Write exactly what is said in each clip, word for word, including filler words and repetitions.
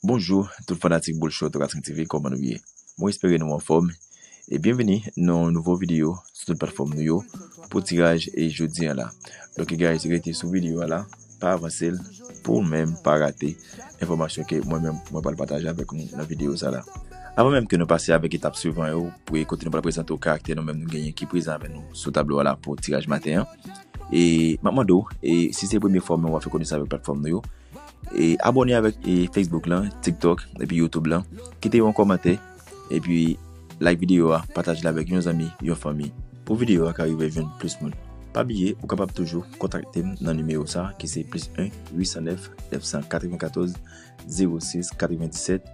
Bonjou tout fanatik Boul Show Tokating T V, kòman nou ye? Mwen espere nou anfòm. E byenveni nan yon nouvo videyo sou tout platfòm nou yo pou tiraj e jodi an la. Donk guys, rete sou videyo a la, pa avanse l pou w menm pa rate enfòmasyon ke mwen menm mwen pral pataje avèk nou nan videyo sa la. Avan menm ke nou pase avèk etap swivan yo, pou kote nou pral prezante w karaktè nou menm nou genyen ki prezan avèk nou sou tablo a la pou tiraj maten an. E m ap mande w, e si se premye fwa w menm w ap fè konesans avèk platfòm nou yo, e abòne avèk e Facebook lan, TikTok, epi YouTube lan. Kite yon kòmantè, epi like videyo a, pataje l avèk yon zanmi, yon fanmi, pou videyo a ka rive jwenn plis moun. Pa bliye, ou kapab toujou kontakte m nan nimewo sa a, ki se plis en uit san nèf nèf san katrevenkatòz zewo sis katrevendiset,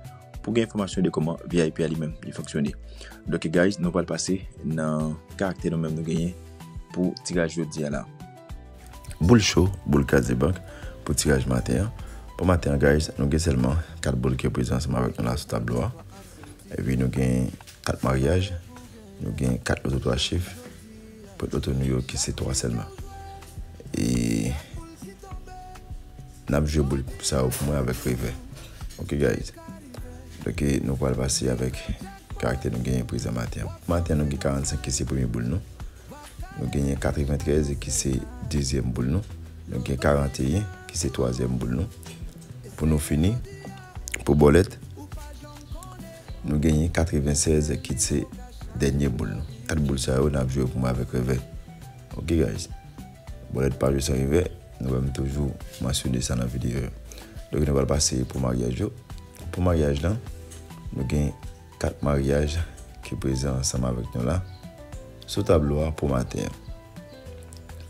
pou gen enfòmasyon de kòman V I P a li menm li fonksyone. Donk guys, nou pral pase nan karaktè nou menm nou genyen pou tiraj jodi a la. Boul Show, boul Kraze Bank pou tiraj maten an. Pou maten an guys, nou gen sèlman kat boul ki prezan ansanm avèk nou la sou tablo a. Epi nou gen kat maryaj, nou gen kat loto twa chif, pwent loto nou yo ki se twa sèlman. E n ap jwe boul sa yo pou mwen avèk revè. Ok guys. Donk nou pral pase avèk karaktè nou genyen prezan maten an. Maten an nou gen karannsenk ki se premye boul nou. Nou genyen katreventrèz ki se dezyèm boul nou. Nou gen karanteyen ki se twazyèm boul nou. Pou nou fini, pou bòlèt, nou genyen katrevensèz ki se dènye boul nou. Kat boul sa yo n ap jwe pou mwen avèk revè. Ok guys. Bòlèt pa jwe san revè, nou wè m toujou mansyone sa nan videyo yo. Donk nou pral pase pou maryaj yo. Pou maryaj lan, nou gen kat maryaj ki prezan ansanm avèk nou la sou tablo a pou maten an.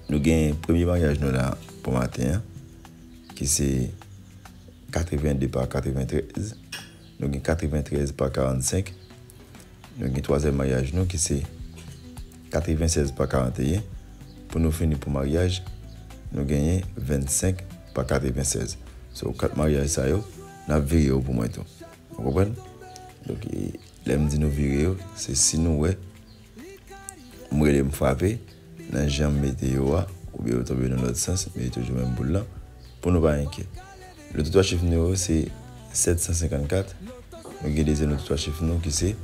Nou gen premye maryaj nou la pou maten an, ki se katrevenn de pa katreventrèz. Nou gen katreventrèz pa karannsenk. Nou gen twazyèm maryaj nou ki se katrevensèz pa karanteyen. Pou nou fini pou maryaj, nou genyen vennsenk pa katrevensèz. So, kat maryaj sa yo, n ap vire yo pou mwen tou. Ou konprann? Donk, e, lè m di nou vire yo, se si nou wè m rele m frape nan jan m mete yo a, oubyen yo tonbe nan lòt sans, men yo toujou menm boul lan, pou nou pa enkyè. Loto twa chif nou yo se sèt san senkannkat. Nou gen dezyèm loto twa chif nou ki se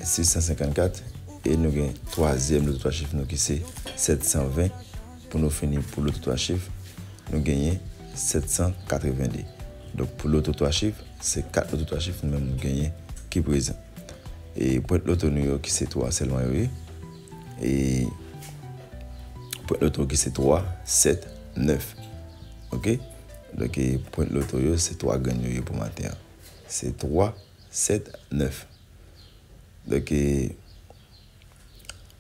sis san senkannkat. E nou gen twazyèm loto twa chif nou ki se sèt san ven. Pou nou fini pou loto twa chif, nou genyen sèt san katrevende. Donk pou loto twa chif, se kat loto twa chif nou menm nou genyen ki prezan. E pwent loto nou yo ki se twa sèlman yo ye. E pwent loto ki se twa, sèt, nèf. Ok? Donk, e pwent loto yo se twa grenn yo ye pou maten an. Se twa, sèt, nèf. Donk, e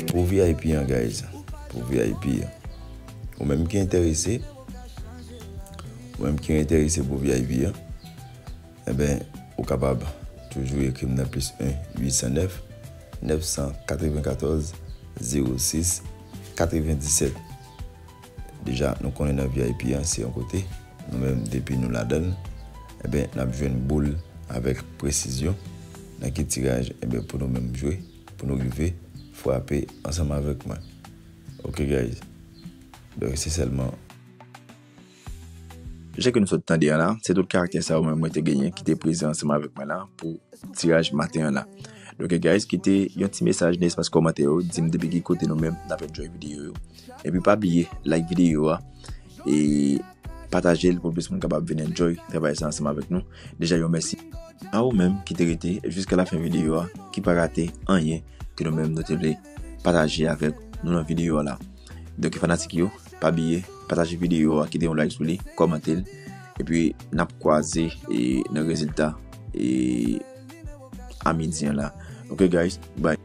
pou V I P an, guys, pou V I P an, ou menm ki enterese, ou menm ki enterese pou V I P an, enben, ou kapab toujou ekri m nan plis en uit san nèf nèf san katrevenkatòz zewo sis katrevendisèt. Deja, nou konnen nan V I P an, se yon kote, nou menm, depi nou ladan l, enben, n ap jwenn boul avèk presizyon nan ki tiraj, enben, pou nou menm jwe, pou nou rive frape ansanm avèk mwen. Ok, guys. Donk, se sèlman Jan ke nou sot tande an la, se tout karaktè sa yo menm mwen te genyen ki te prezan ansanm avèk mwen la pou tiraj maten an la. Donk, guys, kite yon ti mesaj nan espas kòmantè yo, di m depi ki kote nou menm n ap enjoy videyo yo. Epi pa bliye, like videyo a, e pataje l pou plis moun kapab vin enjoy travay sa ansanm avèk nou. Deja yon mèsi a ou menm ki te rete jiska lafen videyo a, ki pa rate anyen ke nou menm nou te vle pataje avèk nou nan videyo a la. Donk, fanatik yo, pa bliye pataje videyo a, kite yon like sou li, kòmante l, epi n ap kwaze, e, nan rezilta, e, a midi an la. Ok, guys, bye.